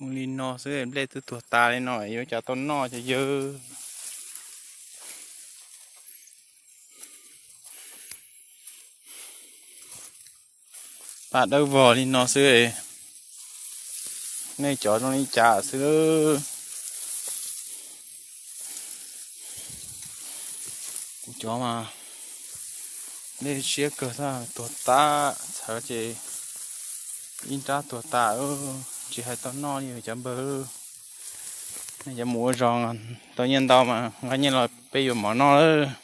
Ua li no xwb nplej twb tuag tas li no yuav cas tau noj cov yawg. Paj dawb vog li no xwb, nej cov zoo li cas xwb. Kuv cov mas nplej siab kawg, tuag tas, txhawv ces ib nrab tuag tas, tsis hais tau noj li cov npawg. Nej cov mus ua zog tau nyiaj ntau mas nqa nyiaj los peb yuav mov noj lawm.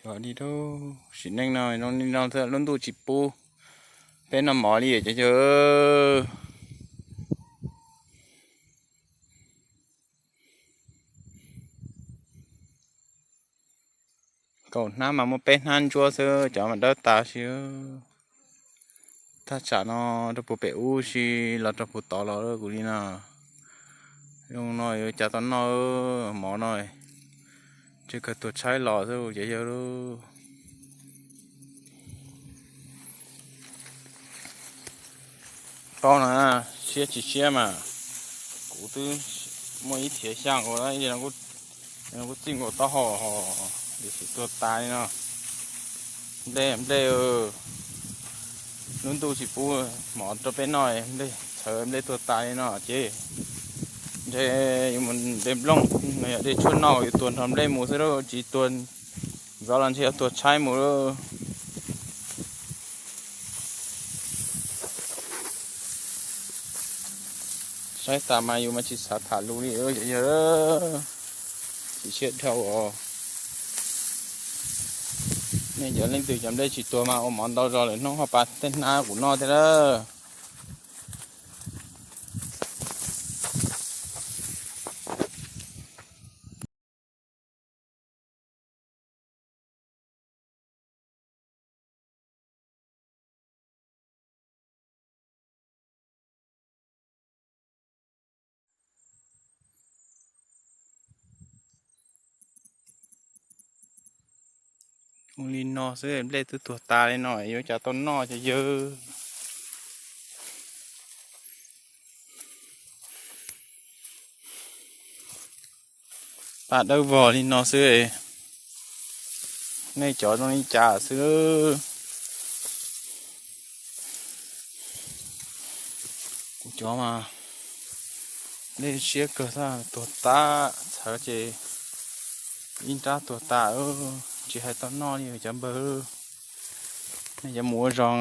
Cov li sim neej no zoo li no thiab, lub ntuj tsis pub peb noj mov li cov yawg. Kaum hnab mas muaj peb hnab ntsuab xwb, cov mas dawb tas xwb. Thaj tsam no rau puag pem ub si los rau puag tod los kuv li no. Zoo no yuav cas tau noj mov no, tsis kawg tuag tshaib los xwb cov yawg lauj. Paub na, siab tsis siab mas kuv twb muaj ib thiav xya nkaus, kuv txij nkaus taub hau ho, sim tuag tas li no. Nplej, nplej, lub ntuj tsis pub mov rau peb noj, nplej txhawv, nplej tuag tas li no ces ntshe yuav mus de nplooj, yog de tshuaj noj yuav tuag nrog nplej mus xwb lauj, tsis tuag ntxov los ntshe yuav tuag tshaib mus lauj. Saib tas mas yus mas tsis xav tham lus li, yog tsis siab dhau os. Nej cov leej twg cov nplej tsis tuag mas ua mov ntau zog lawm hnub ho pab tej hnab kuv noj thiab lawm. Ua li no xwb nplej twb tuag tas li no yuav cas tau noj cov yawg. Paj dawb vog li no xwb, nej cov zoo li cas xwb. Kuv cov mas nplej siab kawg, tuag tas, txhawv ces ib nrab tuag tas, tsis hais tau noj li cov npawg. Nej cov mus ua zog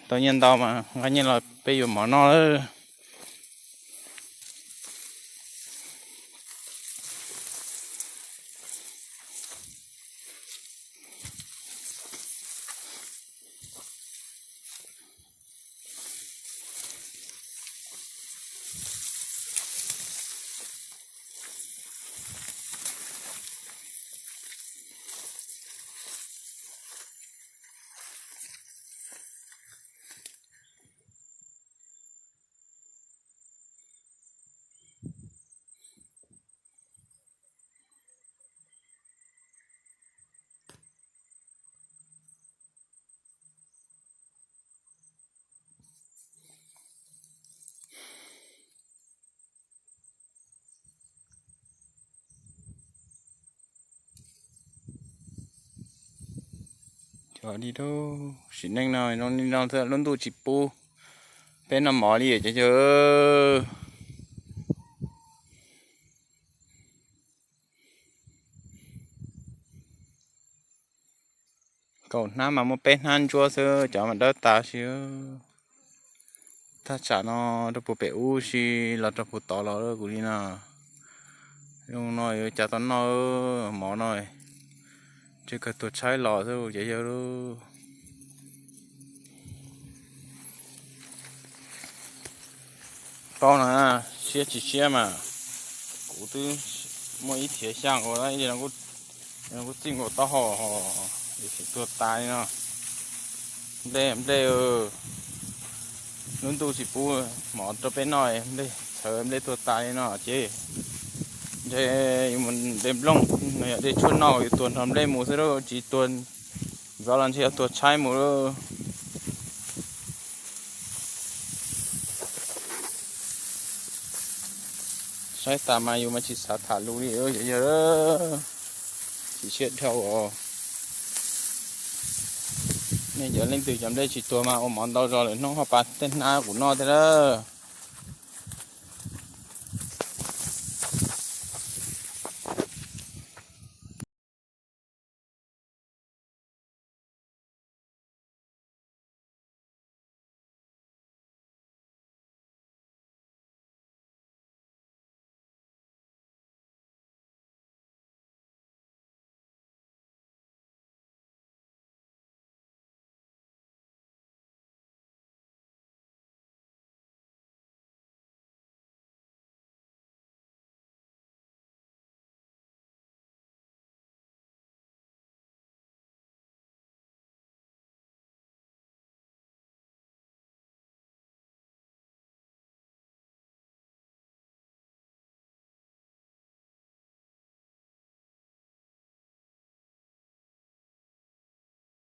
tau nyiaj ntau mas nqa nyiaj los peb yuav mov noj lawm. Cov li sim neej no zoo li no thiab, lub ntuj tsis pub peb noj mov li cov yawg. Kaum hnab mas muaj peb hnab ntsuab xwb, cov mas dawb tas si. Thaj tsam no rau puag pem ub si los rau puag tod los kuv li no. Zoo no yuav cas tau noj mov no. Ntshe kawg tuag tshaib los xwb cov yawg lauj. Paub na, siab tsis siab mas kuv twb muaj ib thiav xyaj nkaus, kuv txij nkaus taub hau, tuag tas li no. Nplej, nplej, lub ntuj tsis pub mov rau peb noj, nplej txhawv nplej tuag tas li no ces ntshe yus mus de nplooj, yog de tshuaj noj yus tuag nrog nplej mus xwb lauj, tsis tuag vov los ntshe yuav tuag tshaib mus lauj. Saib tas mas yus mas tsis xav tham lus li, yog tsis siab dhau os. Nej cov leej twg cov nplej tsis tuag mas ua mov ntau zog lawm hnub ho pab tej hnab kuv noj thiab lauj.